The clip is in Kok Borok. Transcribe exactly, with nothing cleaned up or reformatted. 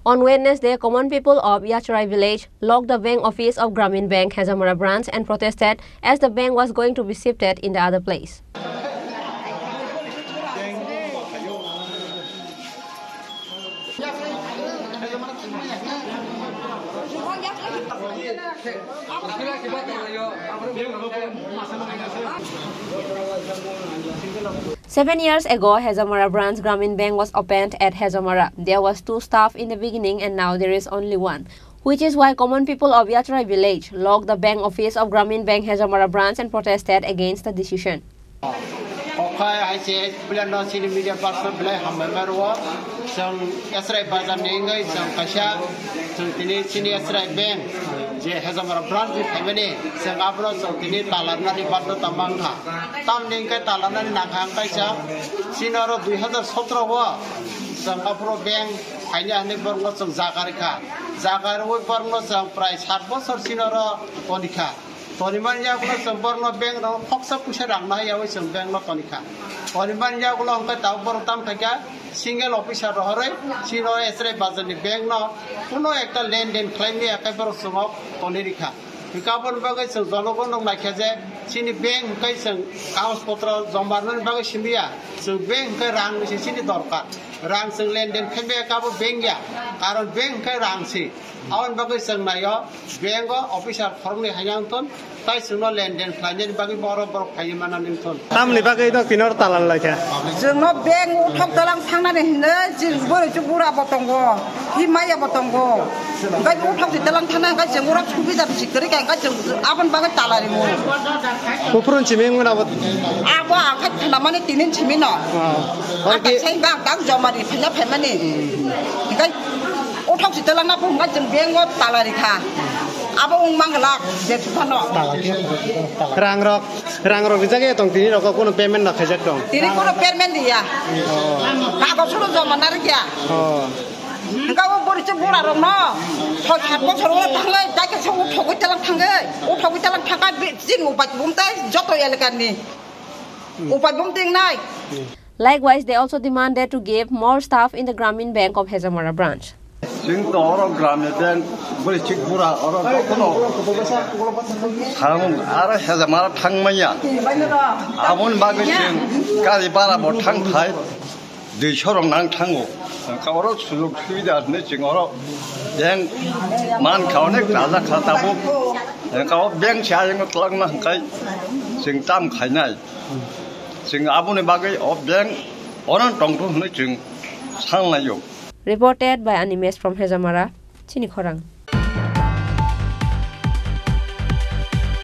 On Wednesday, common people of Yachrai village locked the bank office of Gramin Bank Hezamara branch and protested as the bank was going to be shifted in the other place. Seven years ago, Hezamara branch Gramin Bank was opened at Hezamara. There was two staff in the beginning and now there is only one, which is why common people of Yachrai village locked the bank office of Gramin Bank Hezamara branch and protested against the decision. Okhai hai se belai no chini media person belai hambai ma rwo. Chwng Yachrai bazar ni wngwi chwng kaisa chwng tini chini Yachrai bank je Hezamara branch ni phaimani chwng abono chwng tini talarnani baddo tama wngkha. Tamni hwnkhe talarnani nangkha hwnkhe chwng chini oro dui hazar sotro o chwng aphuru bank phaina hinwi borokno chwng jaga rikha. Jaga rwui borokno chwng prai sat bosor chini oro tonikha. Toniman yagulo chwng borokno bank rok khoksa puisa rang nai yaui chwng bank no tonikha. Toniman yagulo hwnkhe tabuk borok tam khaikha single officer rohorwi chini o Yachrai bazar ni bank no kuno ekta lenden khlai maya khe borok chwng o toni rikha. Hwnkhe aboni bagwi chwng jonogon rok naikha je chini bank hwnkhe chwng kagoj potro joma rwnani bagwi simiya, chwng bank hwnkhe rang se chini dorkar. Rang chwng lenden khlai maya khe abo bank ya, karon bank hwnkhe rang se. Aboni bagwi chwng naio, bank o officer khoroknwi haino wngthun, tai chwngno lenden khlainani bagwi borok, borok phaiwi manani wngthun. Tamni bagwi no kinor talan laikha? Chwngno bank uthok talang thangnani hinwi chini bwrwi chuk bura bo tongo, hi maya bo tongo. Hwnkhe uthok si talang thangna hwnkhe chwng oro subida bisi kwrwi kha, hwnkhe chwng aboni bagwi tala rimo. Buphuru simi wngmano abo? Abo ang khe khwnamani tini simi no. Oh. Ang kaisa hwnkhe ang tang joma ri phaina phaimani. Hwnkhe uthok si talang na phunukha chwng bank o tala rikha. Abo wng manglak je phano. Rang rok, rang rok rijak ya tong tini rok kono payment no khaijak tong. Tini kono payment riya. Oh. Kagoj soro joma na rikya. Oh. Hwnkhe o bwrwi chuk bura rok no soi sat bosor o thangwi daikhe se uthogwi talang thangwi. Uthogwi talang thangkha chini upai bumtai joto elakani. Upai bumting nai. Likewise, they also demanded to give more staff in the Gramin Bank of Hezamara branch. Chwng to oro Gramin Bank bwrwi chik bura oro kono thang aro Hezamara thangmanya. Aboni bagwi chwng gari bara bo thang thai dui sorong nang thango. Oro sujog subida hinwi chwng oro bank mankha onek raja kha tabuk. Oro bank se ayang twlangna hwnkhe chwng tam khainai. Chwng aboni bagwi o bank oro tongthok hinwi chwng sanlaio. Reported by Animesh from Hezamara, Chini Khorang.